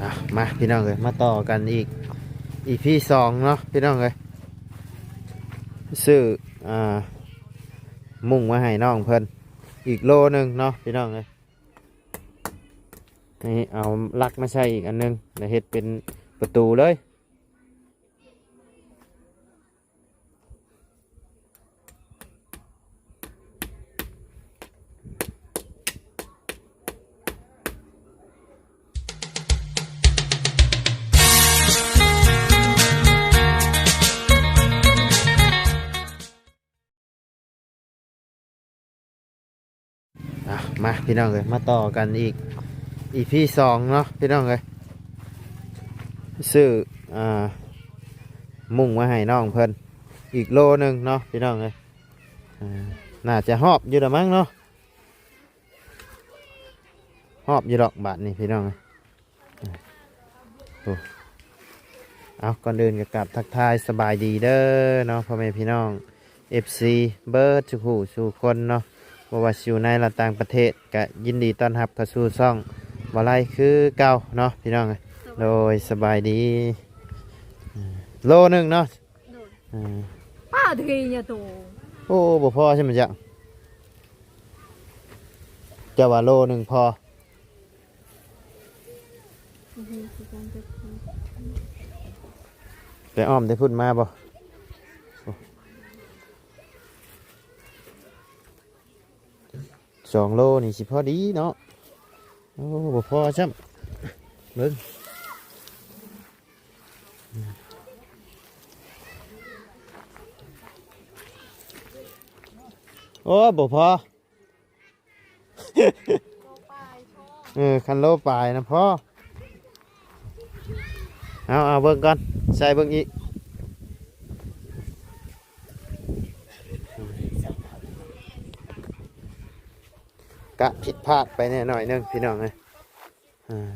อ่ะ มาพี่น้องเอ้ย มาต่อกันอีก อีพี สองเนาะพี่น้องเอ้ย ซื้อ อ่า มุ้งมาให้น้องเพิ่นอีกโลหนึ่งเนาะพี่น้องเอ้ย นี่เอาลักมาใส่อีกอันหนึ่ง แล้วเฮ็ดเป็นประตูเลย อ่ะ มาพี่น้องเอ้ย มาต่อกันอีก อีพี สองเนาะพี่น้องเอ้ย ซื้อ อ่า มุ้งมาให้น้องเพิ่นอีกโลหนึ่งเนาะพี่น้องเอ้ย อ่า น่าจะฮอบอยู่ละมั้งเนาะ ฮอบอยู่ดอกบาดนี้พี่น้องเอ้ย โอ้ เอา ก่อนอื่นก็กราบทักทายสบายดีเด้อเนาะ พ่อแม่พี่น้อง เอฟซี เบิดทุกผู้ทุกคนเนาะ บ่ว่าสิอยู่ในและต่างประเทศ ก็ยินดีต้อนรับเข้าสู่ช่องบ่าวไลคือเก่าเนาะพี่น้อง โดยสบายดี โลหนึ่งเนาะ โดย อ่า ป้าเทเนี่ยโต โอ้ บ่พอใช่ไหมจ๊ะ เจ้าว่าโลหนึ่งพอ ไปอ้อมแต่พุ้นมาบ่ สองโลนี่สิพอดีเนาะ โอ้ บ่พอซ้ำ เบิ่ง โอ้ บ่พอ เออ คันโลปลายนะพอ เอา เอาเบิ่งก่อน ใส่เบิ่งอีก กะผิดพลาดไปแน่หน่อยหนึ่งพี่น้องเอ้ย อ่า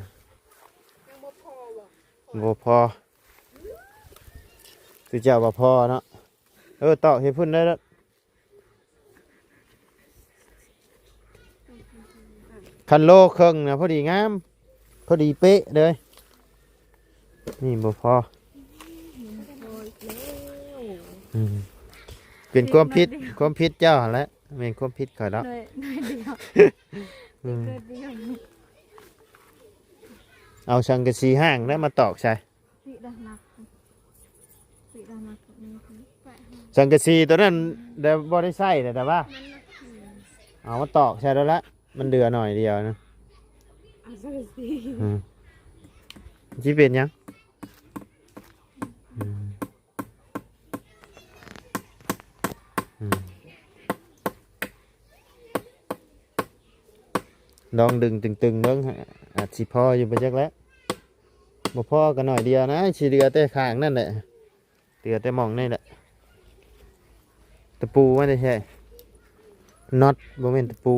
บ่พอ คือเจ้าบ่พอเนาะ เออ ตอกให้พุ้นได้แล้ว คันโลครึ่งนะ พอดีงาม พอดีเป๊ะเลย นี่บ่พอ อืม เป็นความผิด ความผิดเจ้าหั่นแหละ แม่นความผิดข้อยดอก หน่อย หน่อยเดียว อืม นิดเดียว เอาสังกะสีห้างแล้วมาตอกใส่ สิได้หนัก สิได้หนัก สังกะสีตัวนั้นเดี๋ยวบ่ได้ใส่แล้ว แต่ว่า มันหนัก เอามาตอกใส่แล้วละ มันเหลือหน่อยเดียวนะ เอาสังกะสี อืม สิเป็นหยัง อืม อืม ลองดึงตึงๆเบิ่ง อาจสิพออยู่บ่จักแหละ บ่พอก็หน่อยเดียวนะ สิเหลือแต่ข้างนั่นแหละ เหลือแต่หม่องนี่แหละ ตะปูมาแต่ไส น็อต บ่แม่นตะปู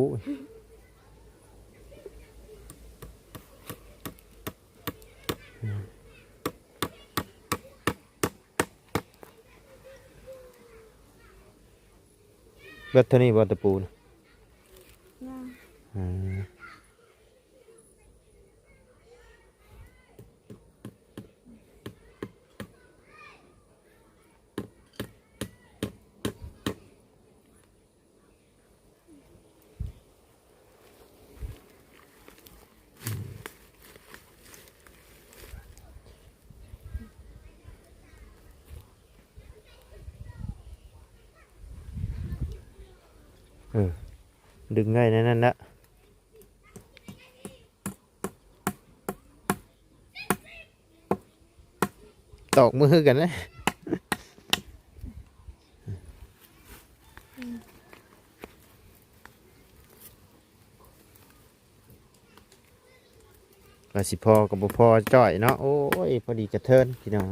เบิดเท่านี้บ่ตะปูน่ะ ยัง อ่า เออ ดึงไว้ในนั้นละ ตอกมือกันนะ ว่าสิพอก็บ่พอจ้อยเนาะ โอ้ย พอดีกระเทินพี่น้อง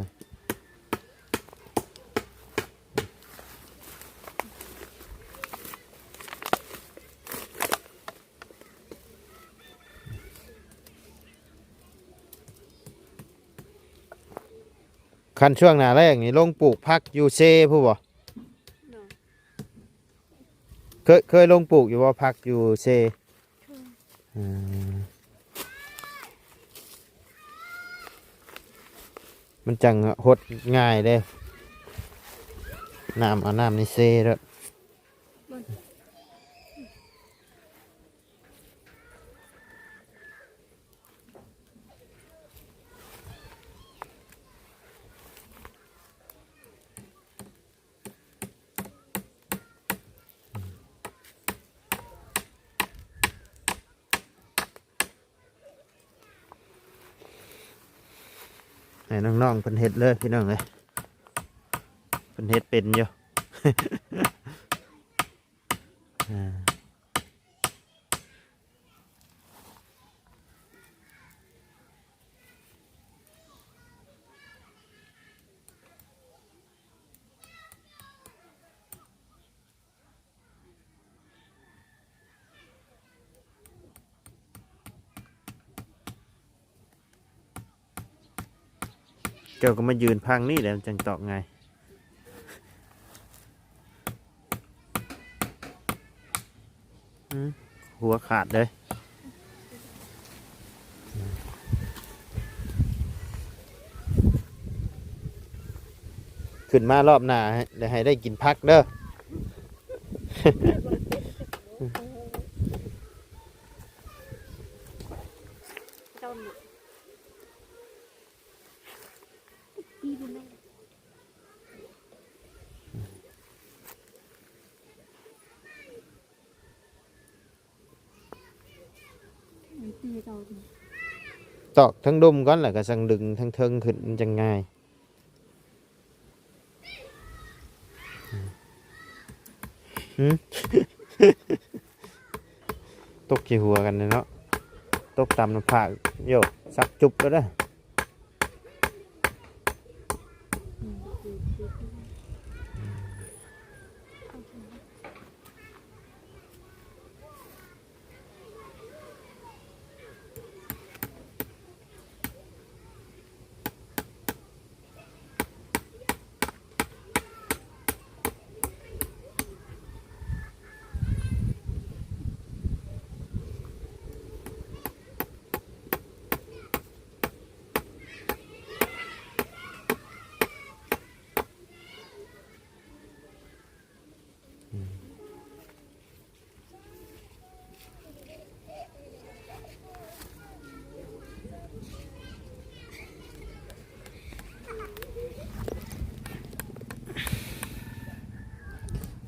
คันช่วงหน้าแล้งนี่ลงปลูกผักอยู่เซพู้นบ่ โดย เคย เคยลงปลูกอยู่บ่ ผักอยู่เซ เคย อืม ມັນຈັ່ງຫົດງ່າຍເດ້. ນ້ຳ ເອົານ້ຳໃນເຊໂລດ. ໃຫ້ນ້ອງໆເພິ່ນເຮັດເລີຍພີ່ນ້ອງເອີຍ ເພິ່ນເຮັດເປັນຢູ່. ອ່າ ເຈົ້າກໍມາຢືນພັງນີ້ແຫຼະ ມັນຈັ່ງຕອກງ່າຍ. ອືມ ຫົວຂາດເລີຍ. ຂຶ້ນມາລອບໜ້າໃຫ້ ໃຫ້ໄດ້ກິນຜັກເດີ. ຕອກທັງດຸມກ່ອນ ແລ້ວກໍຈັ່ງດຶງທັງເທິງຂຶ້ນ ມັນຈັ່ງງ່າຍ. ຫື ຕົກໃສ່ຫົວກັນເນາະ ຕົກຕຳໜ້າຜາກ ໂຢ ສັກຈຸບແລ້ວເດີ.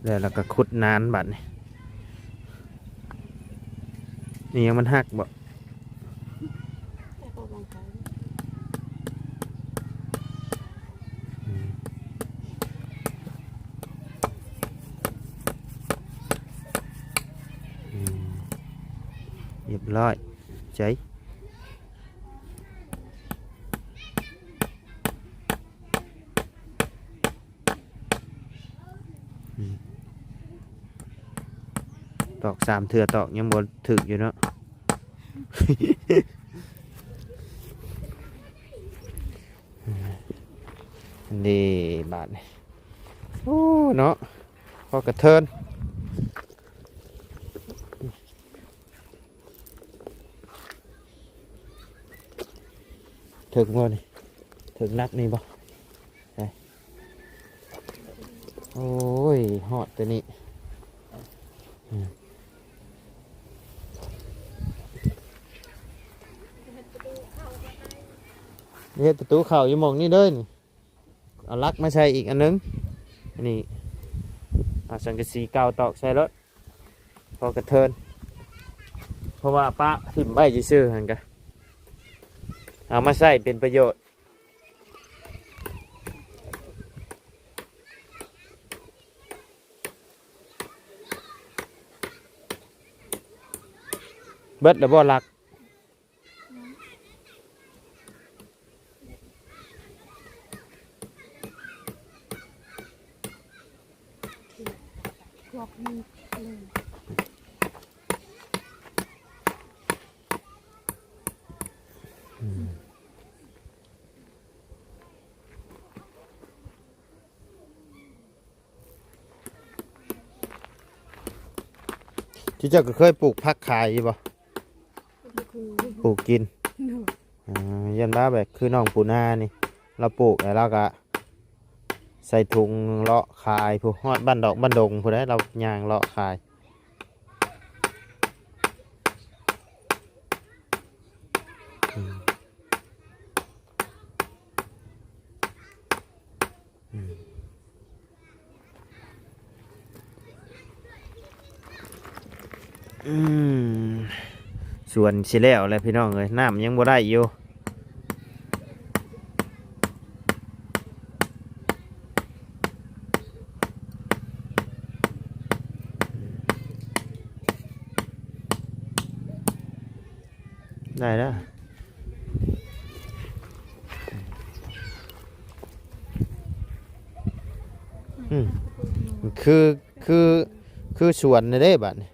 ແລ້ວ ແລ້ວກໍຂຸດນານບາດນີ້. ອີຫຍັງມັນຫັກບໍ່? ອືມ ອືມ ຮຽບຮ້ອຍ ໃຈ. ອືມ ຕອກສາມເທື່ອ ຕອກຍັງບໍ່ຖືກຢູ່ເນາະ. ນີ້ບາດນີ້ ໂອ້ ເນາະ ພໍກະເທີນ. ເຖິງບໍ່ນີ້? ເຖິງຫຼັກນີ້ບໍ່? ໄປ ໂອ້ຍ ຮອດແຕ່ນີ້. ອືມ ເຮັດປະຕູເຂົ້າຢູ່ໝ່ອງນີ້ເດີນີ້. ເອົາຫຼັກມາໃສ່ອີກອັນໜຶ່ງ. ອັນນີ້ເອົາສັງກະສີເກົ່າຕອກໃສ່ໂລດ ພໍກະເທີນ ເພາະວ່າປະຖິ້ມໄວ້ຊື່ໆຫັ້ນກະ ເອົາມາໃຊ້ເປັນປະໂຫຍດ. ເບິດແລ້ວບໍ່ຫຼັກ? ອືມ ເຈົ້າກໍເຄີຍປູກຜັກຂາຍຢູ່ບໍ່? ປູກກິນ. ອ່າ ຢ້ານວ່າແບບຄືນ້ອງປູນານີ້ ລາວປູກແລ້ວລາວກະໃສ່ຖົງເລາະຂາຍພຸ້ນ ຮອດບ້ານດອກບ້ານດົງພຸ້ນໃດ໋ ລາວຍ່າງເລາະຂາຍ. ອືມ ອືມ ອືມ ສວນຊິແລ້ວແລ້ວພີ່ນ້ອງເອີຍ ນ້ຳຍັງບໍ່ໄດ້ຢູ່. ໄດ້ແລ້ວ ອືມ ຄື ຄື ຄືສວນນີ້ເດ້ບາດນີ້.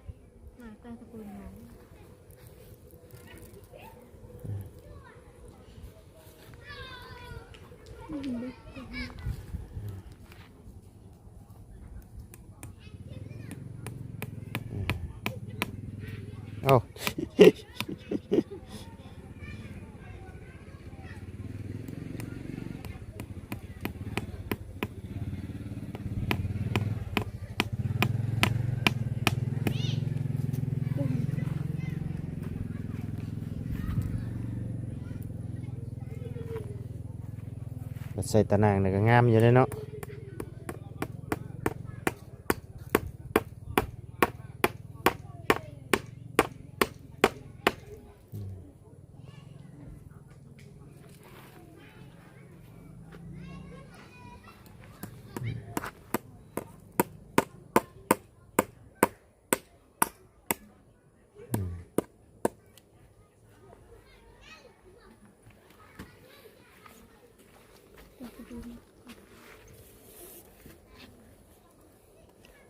ເອົາ ໃສ່ຕາໜ່າງນີ້ກໍງາມຢູ່ເດ້ເນາະ.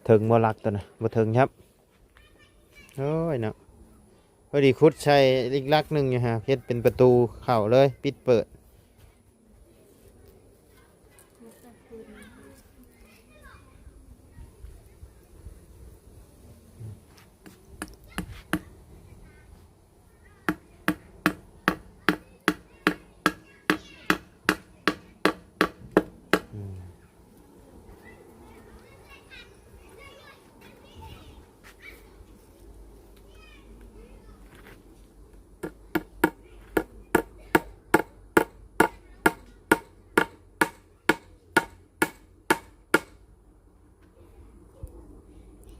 ເຖິງບໍ່ຫຼັກຕົວນະ? ບໍ່ເຖິງຄັບ. ໂອ້ຍເນາະ ພໍດີຂຸດໃສ່ອີກຫຼັກໜຶ່ງຢູ່ຫັ້ນ ເຮັດເປັນປະຕູເຂົ້າເລີຍ ປິດເປີດ.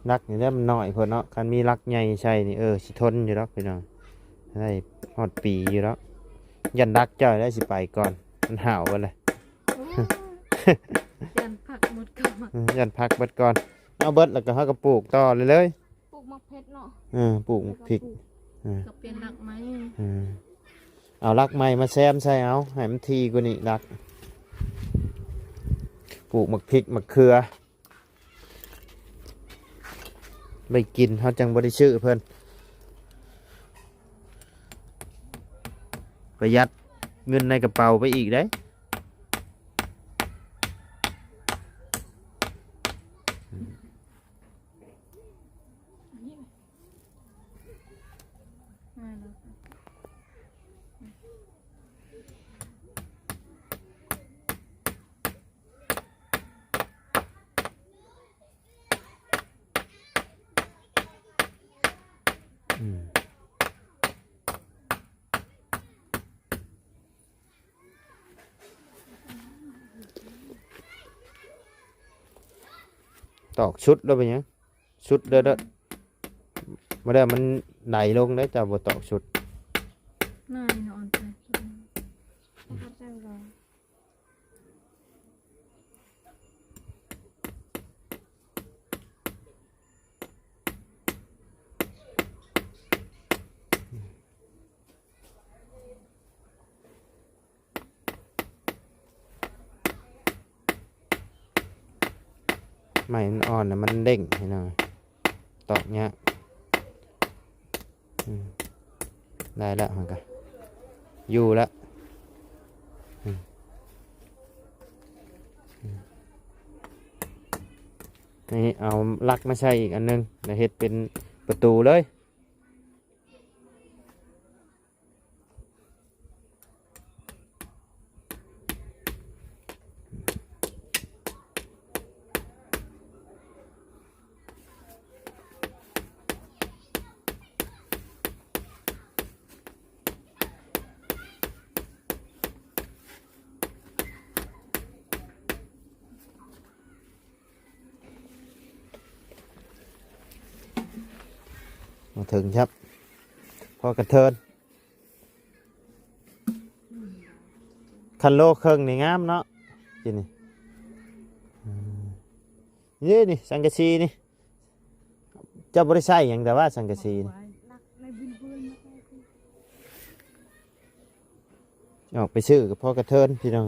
ຫຼັກນີ້ແຫຼະມັນນ້ອຍໂພດເນາະ ຄັນມີຫຼັກໃຫຍ່ໃສ່ນີ້ ເອີ ຊິທົນຢູ່ດອກພີ່ນ້ອງ ໄດ້ຮອດປີຢູ່ດອກ. ຢ້ານຫຼັກເຈົ້າແຫຼະຊິໄປກ່ອນ ມັນຫ້າວເບິດເລີຍ. ໂອ້ຍ ຢ້ານຜັກໝົດກ່ອນ ເອີ ຢ້ານຜັກເບິດກ່ອນ. ເອົາເບິດແລ້ວກໍເຮົາກໍປູກຕໍ່ເລີຍ ປູກໝາກເຜັດເນາະ ເອີ ປູກໝາກພິກ ແລ້ວກໍປູກ ເອີ ກໍປ່ຽນຫຼັກໃໝ່ ເອີ ເອົາຫຼັກໃໝ່ມາແຊມໃສ່ ເອົາໃຫ້ມັນຖີ່ກວ່ານີ້ຫຼັກ. ປູກໝາກພິກໝາກເຂືອໄວ້ກິນ ເຮົາຈັ່ງບໍ່ໄດ້ຊື້ເພິ່ນ ປະຢັດເງິນໃນກະເປົາໄປອີກເດ້. ອືມ ຕອກຊຸດແລ້ວເປັນຫຍັງ? ຊຸດເດີ ບໍ່ໄດ້ ມັນໄຫຼລົງເດ້ ເຈົ້າບໍ່ຕອກຊຸດ. ໜ້ານີ້ນອນໄປ ໄມ້ມັນອ່ອນນະ ມັນເດ້ງໃຫ້ໜ້ອຍ ຕອກຍາກ. ອືມ ໄດ້ແລ້ວ ມັນກະຢູ່ແລ້ວ. ອືມ ອືມ ນີ້ເອົາຫຼັກມາໃສ່ອີກອັນໜຶ່ງ ແລ້ວເຮັດເປັນປະຕູເລີຍ. ອືມ ເຖິງຄັບ ພໍກະເທີນ ຄັນໂລເຄິ່ງນີ້ງາມເນາະ ກິນນີ້ ອືມ ນີ້ ນີ້ ສັງກະສີນີ້ ເຈົ້າບໍ່ໄດ້ໃຊ້ຫຍັງ ແຕ່ວ່າສັງກະສີນີ້ ອອກໄປຊື້ກໍພໍກະເທີນ ພີ່ນ້ອງ.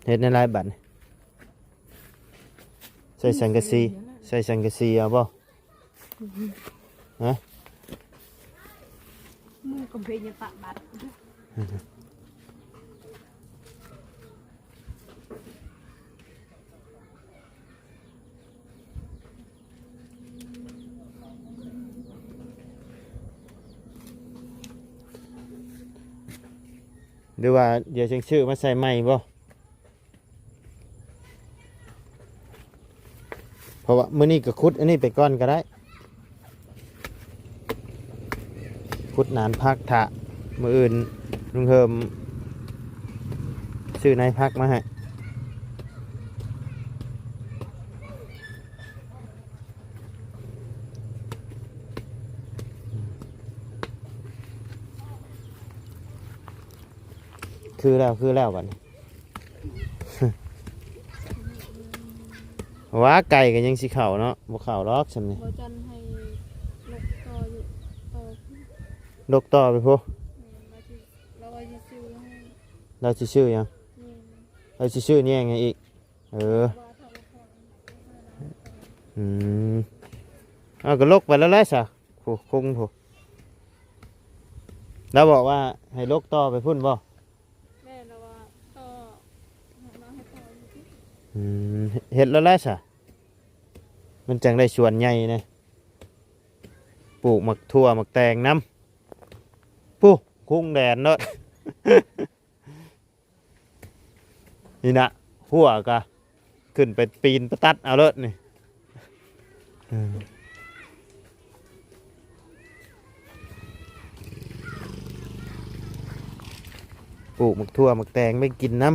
ເຮັດແນວໃດບັດນີ້ ໃສ່ສັງກະສີ ໃສ່ສັງກະສີເອົາບໍ່? ຮະ? ໝູ່ກຳເພງຍັງປະບັດ. ຫຼືວ່າດຽວຈຶ່ງຊື້ມາໃສ່ໃໝ່ບໍ່? ເພາະວ່າມື້ນີ້ກໍຂຸດອັນນີ້ໄປກ່ອນກໍໄດ້ ຂຸດໜານຜັກຖ້າ ມື້ອື່ນລຸງເຮີມຊື້ໃນຜັກມາໃຫ້. ຄືແລ້ວ ຄືແລ້ວບັດນີ້ ວ່າໄກ່ກໍຍັງຊິເຂົ້າເນາະ ບໍ່ເຂົ້າດອກຊ່ຳນີ້ ບໍ່ຈັນໃຫ້ລົກຕໍ່ຢູ່ ຕໍ່ ລົກຕໍ່ໄປພຸ້ນ ແມ່ນ ລາວຊິ ລາວວ່າຊິຊື້ໃຫ້ ລາວຊິຊື້ຫຍັງ? ແມ່ນ ລາວຊິຊື້ແຍງໃຫ້ອີກ ເອີ ອືມ ເອົາ ກໍລົກໄປແລ້ວແຫຼະຊະ ຜູ້ຄຸງຜູ້ ລາວບອກວ່າໃຫ້ລົກຕໍ່ໄປພຸ້ນບໍ່? ແມ່ນ ລາວວ່າຕໍ່ ໃຫ້ມາໃຫ້ຕໍ່ຢູ່ ອືມ ເຮັດແລ້ວແຫຼະຊະ ມັນຈັ່ງໄດ້ສວນໃຫຍ່ນະ ປູກໝາກຖົ່ວໝາກແຕງນຳ ປູກຄຸງແດນໂລດ. ນີ້ນະ ຮົ້ວກະຂຶ້ນໄປປີນໄປຕັດເອົາໂລດນີ້ ເອີ ປູກໝາກຖົ່ວໝາກແຕງໄວ້ກິນນຳ.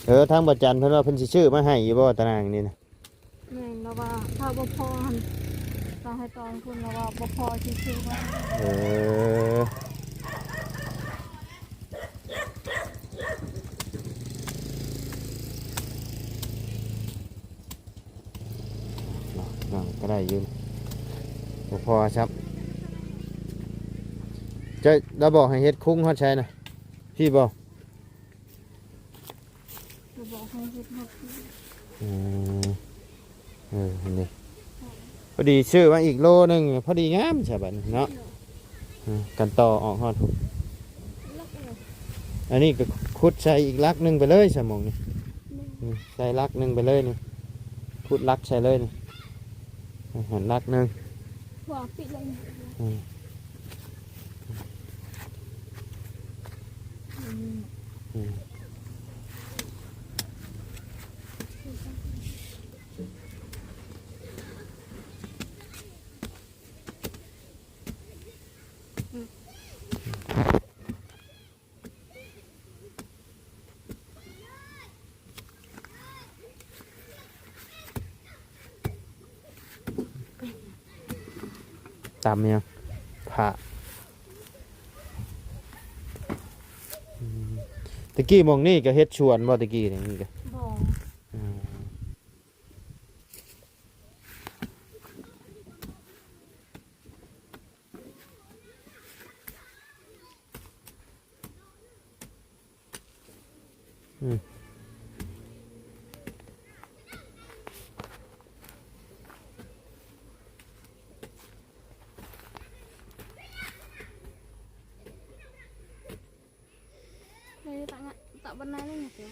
ເອີ ທາງບໍ່ຈັນເພິ່ນວ່າເພິ່ນຊິຊື້ມາໃຫ້ຢູ່ບໍ່ຕາໜ່າງນີ້ນະ? ແມ່ນ ລາວວ່າຖ້າບໍ່ພໍຫັ້ນ ຕ້ອງໃຫ້ຕອນພຸ້ນ ລາວວ່າບໍ່ພໍຊິຊື້ມາໃຫ້. ເອີ ເນາະ ເນາະ ກໍໄດ້ຢູ່ ບໍ່ພໍຊ້ຳ. ເຈົ້າ ລາວບອກໃຫ້ເຮັດຄຸງຮອດໃສນະ? ພີ້ບໍ່? ລາວບອກໃຫ້ເຮັດຮອດພີ້. ອືມ ເອີ ອັນນີ້ພໍດີຊື້ມາອີກໂລໜຶ່ງ ພໍດີງາມຊະບັດນີ້ເນາະ. ເອີ ກັນຕໍ່ອອກຮອດພຸ້ນ ອັນນີ້ກໍຂຸດໃສ່ອີກຫຼັກໜຶ່ງໄປເລີຍຊະໝ່ອງນີ້. ນີ້ໃສ່ຫຼັກໜຶ່ງໄປເລີຍນີ້ ຂຸດຫຼັກໃສ່ເລີຍນີ້ ຫັ້ນຫຼັກໜຶ່ງ. ອືມ ອືມ ຕຳຫຍັງ? ຜາກ. ອືມ ຕະກີ້ໝ່ອງນີ້ກໍເຮັດສວນບໍ່? ຕະກີ້ນີ້ກໍ ບໍ່. ອືມ. ອືມ ເອີ ຕະ ຕະບັນໄດນີ້.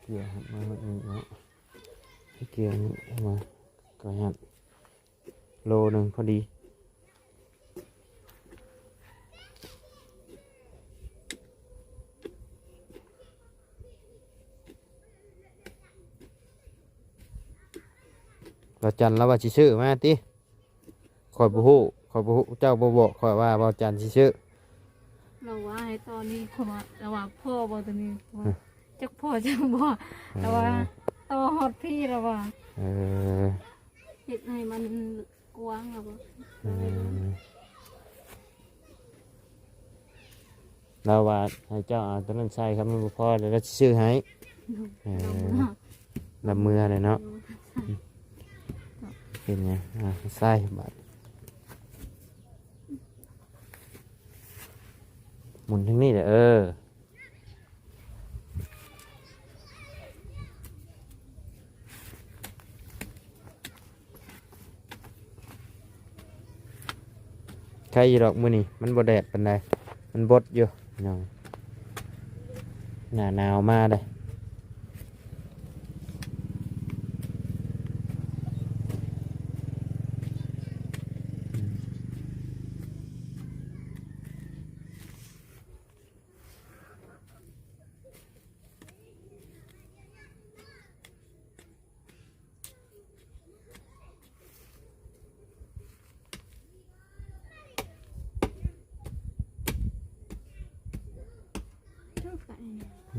ເກຍມາຮອດນີ້ເນາະ. ກຽງມາກໍຫັ້ນ ໂລໜຶ່ງພໍດີ. ລາວຈັນລາວວ່າຊິຊື້ມາຕິ? ຂ້ອຍບໍ່ຮູ້ ຂ້ອຍບໍ່ຮູ້ ເຈົ້າບໍ່ບອກຂ້ອຍວ່າບ່າວຈັນຊິຊື້. ລາວວ່າໃຫ້ຕໍ່ນີ້ ຂ້ອຍວ່າ ລາວວ່າພໍບໍ່ຕົວນີ້ ວ່າ ຮະ ຈັກພໍຈັກບໍ່ ເອີ ລາວວ່າຕໍ່ຮອດພີ້ ລາວວ່າ ເອີ ເຮັດໃຫ້ມັນກວ້າງ ລາວວ່າ ເອີ ລາວວ່າໃຫ້ເຈົ້າເອົາຕົວນັ້ນໃສ່ ຄັນມັນບໍ່ພໍແລ້ວລາວຊິຊື້ໃຫ້. ເອີ ລາວເມືອ ລາວເມືອແລ້ວເນາະ. ເອີ ເປັນຫຍັງ? ອ່າ ໃສ່ບາດ ໝູນທາງນີ້ແຫຼະ ເອີ. ໄຄຢູ່ດອກ ມື້ນີ້ມັນບໍ່ແດດປານໃດ ມັນບົດຢູ່ພີ່ນ້ອງ ໜ້າໜາວມາເດ້.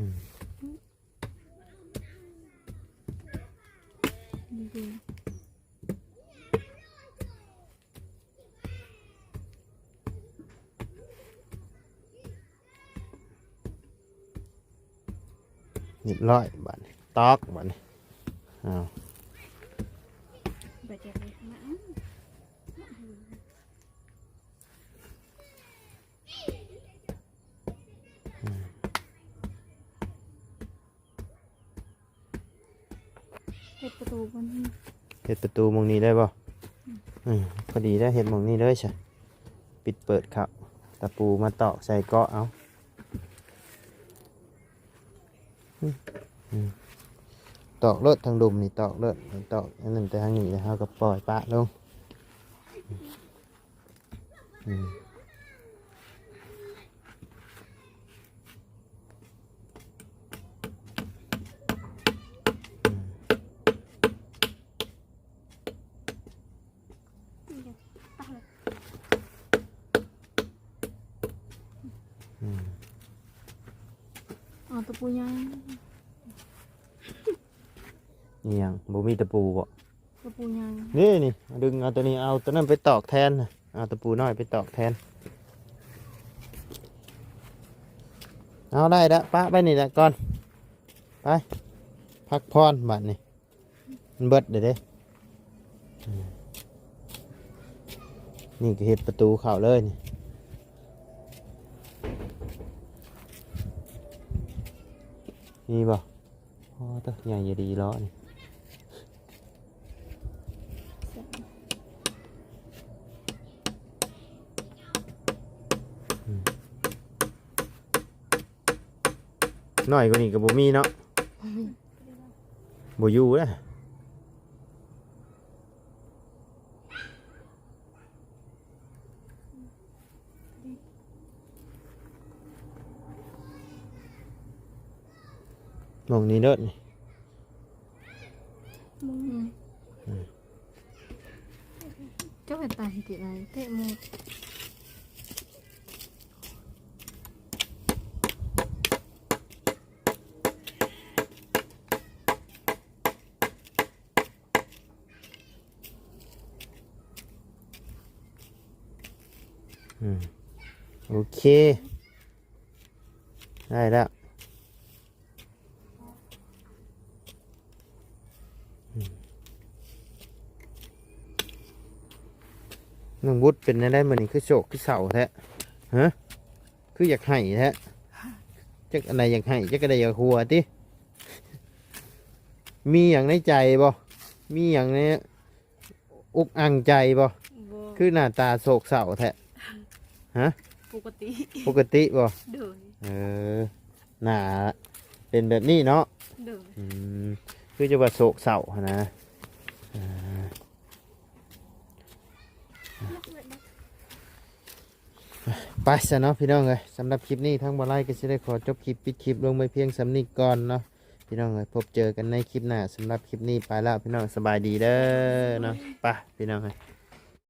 ອືມ ຮຽບຮ້ອຍບາດນີ້ ຕອກບາດນີ້ ອ້າວ ເຮັດປະຕູມັນ ເຮັດປະຕູໝ່ອງນີ້ໄດ້ບໍ່? ອືມ ເອີ ພໍດີແລ້ວ ເຮັດໝ່ອງນີ້ເລີຍຊະ ປິດເປີດເຂົ້າ ຕະປູມາຕອກໃສ່ເກາະເອົາ. ອືມ ອືມ ຕອກໂລດ ທາງລຸ່ມນີ້ຕອກໂລດ ຕອກອັນນັ້ນແຕ່ທາງນີ້ ແລ້ວເຮົາກໍປ່ອຍປະລົງ. ອືມ ອືມ ອືມ ເອົາຕະປູໃຫຍ່ ອີຫຍັງ ບໍ່ມີຕະປູບໍ? ຕະປູໃຫຍ່ ນີ້ ນີ້ ດຶງເອົາຕົວນີ້ ເອົາຕົວນັ້ນໄປຕອກແທນ ເອົາຕະປູນ້ອຍໄປຕອກແທນ. ເອົາ ໄດ້ລະ ປະໄວ້ນີ້ລະກ່ອນ ໄປ ພັກຜ່ອນບາດນີ້ ມັນເບິດແລ້ວເດ້. ນີ້ກໍເຮັດປະຕູເຂົ້າເລີຍນີ້ ມີບໍ່? ອໍ ໂທ້ ໃຫຍ່ຢູ່ດີເລາະນີ້. ອືມ ນ້ອຍກວ່ານີ້ກໍບໍ່ມີເນາະ ບໍ່ຢູ່ເດ້. ໝ່ອງນີ້ເດີນີ້ ອືມ ເຈົ້າເຮັດຕາເຮັດຕິໄລເຕະໝົດ. ອືມ ໂອເຄ ໄດ້ແລ້ວ. ອືມ ນ້ອງບຸດເປັນແນວໃດມື້ນີ້ ຄືໂສກຄືເສົ້າແທ້? ຮະ? ຄືຢາກໄຫ້ແທ້? ຈັກອັນໃດຢາກໄຫ້ ຈັກອັນໃດຢາກຫົວຕິ? ມີຫຍັງໃນໃຈບໍ່? ມີຫຍັງໃນ ອຸກອັ່ງໃຈບໍ່? ບໍ່. ຄືໜ້າຕາໂສກເສົ້າແທ້? ຮະ? ປົກກະຕິ. ປົກກະຕິບໍ່? ໂດຍ. ເອີ ໜ້າເປັນແບບນີ້ເນາະ? ໂດຍ. ອືມ ຄືຈະວ່າໂສກເສົ້າຫັ້ນນະ. ໄປຊະເນາະພີ່ນ້ອງເອີຍ, ສຳລັບຄລິບນີ້ທາງບໍ່ໄລກໍຊິໄດ້ຂໍຈົບຄລິບ ປິດຄລິບລົງໄວ້ພຽງສ່ຳນີ້ກ່ອນເນາະພີ່ນ້ອງເອີຍ. ພົບເຈີກັນໃນຄລິບໜ້າ, ສຳລັບຄລິບນີ້ໄປແລ້ວພີ່ນ້ອງ, ສະບາຍດີເດີເນາະ. ໄປພີ່ນ້ອງເອີຍ.